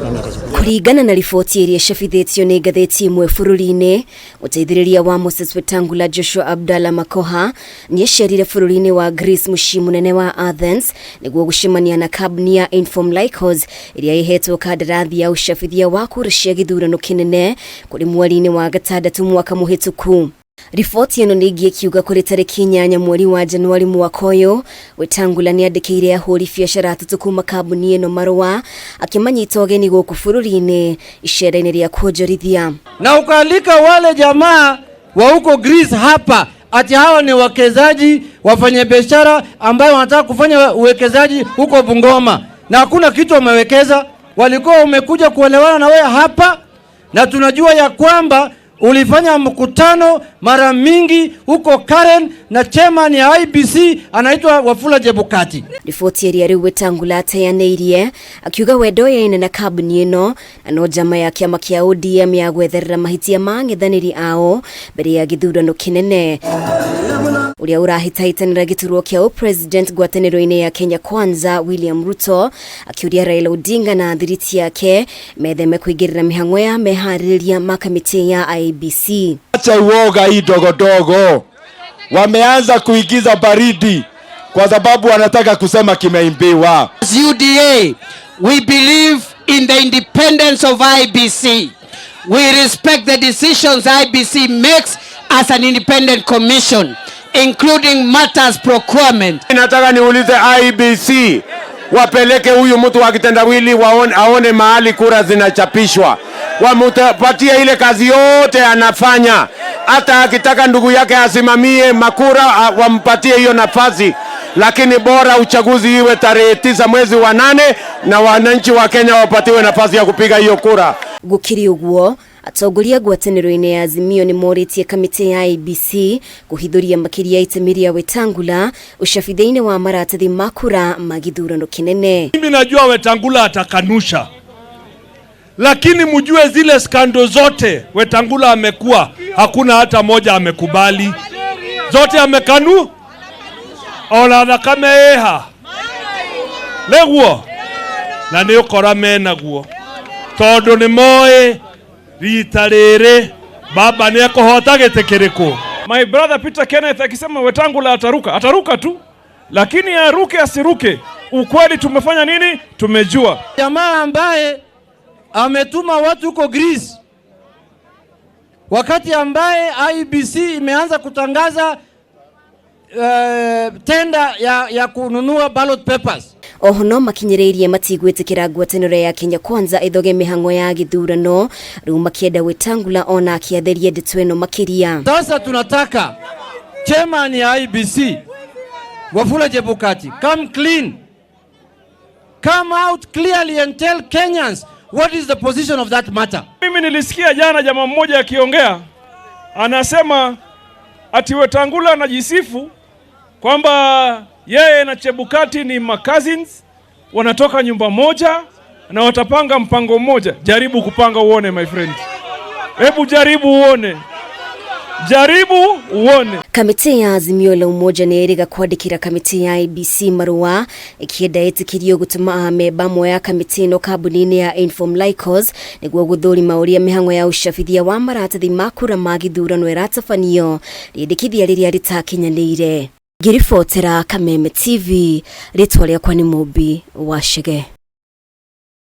Kũringana na riboti ĩrĩa ĩcabithĩtio nĩ ngathĩti ĩmwe bũrũri-inĩ, mũteithĩrĩria wa Moses Wetangula Joshua Abdalla Makoha nĩacerire bũrũri-inĩ wa Greece mũciĩ mũnene wa Athens nĩguo gũcemania na kambuni ya Inform Lycos ĩrĩa ĩhetwo kandarathi ya ũcabithia wa kura cia gĩthurano kĩnene kũrĩ mweri-inĩ wa gatandatũ mwaka mũhĩtũku. Riboti ĩno ningĩ ĩkiuga kũrĩ tarĩki 8 mweri wa Januari mwaka ũyũ, Wetangula nĩandĩkĩire ahũri biacara atatũ kuma kambuni ĩno marũa akĩmanyita ũgeni gũkũ bũrũri-inĩ icera-inĩ rĩa kuonjorithia. Na ukaalika wale jamaa wa huko Greece hapa ati hawa ni wawekezaji wafanyabiashara ambayo wanataka kufanya uwekezaji huko Bungoma na hakuna kitu wamewekeza. Walikuwa wamekuja kuelewana na wewe hapa, na tunajua ya kwamba ulifanya mkutano mara mingi huko Karen na chairman ya IEBC anaitwa Wafula Chebukati. Riboti ĩrĩa rĩu Wetangula ateanĩirie akiuga we ndoyaine na kambuni ĩno na no njama ya kĩama kĩa ODM ya gwetherera mahĩtia ma ang'ethanĩri ao mbere ya gĩthurano kĩnene. Ũrĩa ũrahĩtahĩtanĩra gĩturwa kĩa ũpresident ngwatanĩro-inĩ ya Kenya Kwanza William Ruto akĩũria Raila Odinga na thiriti yake metheme kũingĩrĩra mĩhang'o ya meharĩrĩria ma kamĩtĩ ya IEBC. Acha uoga hii dogodogo, wameanza kuingiza baridi kwa sababu wanataka kusema kimeimbiwa. As UDA, we believe in the independence of IEBC. We respect the decisions IEBC makes as an independent commission, including matters procurement. Nataka niulize IEBC wapeleke huyu mtu wa kitendawili waone, aone mahali kura zinachapishwa, wamupatie ile kazi yote anafanya. Hata akitaka ndugu yake asimamie makura wampatie hiyo nafasi, lakini bora uchaguzi iwe tarehe 9 mwezi wa 8 na wananchi wa Kenya wapatiwe nafasi ya kupiga hiyo kura. Gũkĩrĩ ũguo, atongoria ngwatanĩro-inĩ ya Azimio nĩ morĩtie kamĩtĩ ya IEBC kũhithũria makĩria itemi rĩa Wetangula ũcabithia-inĩ wa maratathi ma kura ma gĩthurano kĩnene. Mimi najua Wetangula atakanusha, lakini mjue zile scandal zote Wetangula amekuwa, hakuna hata moja amekubali, zote amekanu ona thakame ĩha nĩguo na nĩ ũkora menaguo tondũ nĩ moĩ rita rĩrĩ baba nĩ ekũhota gĩtĩ kĩrĩkũ. My brother Peter Kenneth akisema Wetangula ataruka, ataruka tu, lakini aruke asiruke, ukweli tumefanya nini? Tumejua. Jamaa ambaye ametuma watu huko Greece wakati ambaye IEBC imeanza kutangaza tenda ya kununua ballot papers. Oho no makinyĩrĩirie matigwĩtĩkĩra ngwatanĩro ya Kenya Kwanza ĩthoge mĩhang'o ya gĩthurano rĩu makĩenda Wetangula ona akĩatheria ndeto ĩno makĩria. Sasa tunataka chairman ya IEBC Wafula Chebukati come clean, come out clearly and tell Kenyans what is the position of that matter. Mimi nilisikia jana jamaa mmoja akiongea, anasema ati Wetangula anajisifu kwamba yeye na Chebukati ni macousins, wanatoka nyumba moja na watapanga mpango mmoja. Jaribu kupanga uone, my friend. Hebu jaribu uone, jaribu uone. Kamĩtĩ ya Azimio la Umoja nĩ ĩrĩga kwandĩkĩra kamĩtĩ ya IEBC marũa ĩkĩenda ĩtĩkĩrio gũtũma amemba amwe a kamĩtĩ ĩno kambuni-inĩ ya Inform Lycos nĩguo gũthũrima ũrĩa mĩhang'o ya ũcabithia wa maratathi ma kura ma gĩthurano ĩratabanio rĩendekithia rĩrĩa rĩtakinyanĩire. Ngĩribotera Kameme TV, rĩtwa rĩakwa nĩ Mũmbi wa Chege.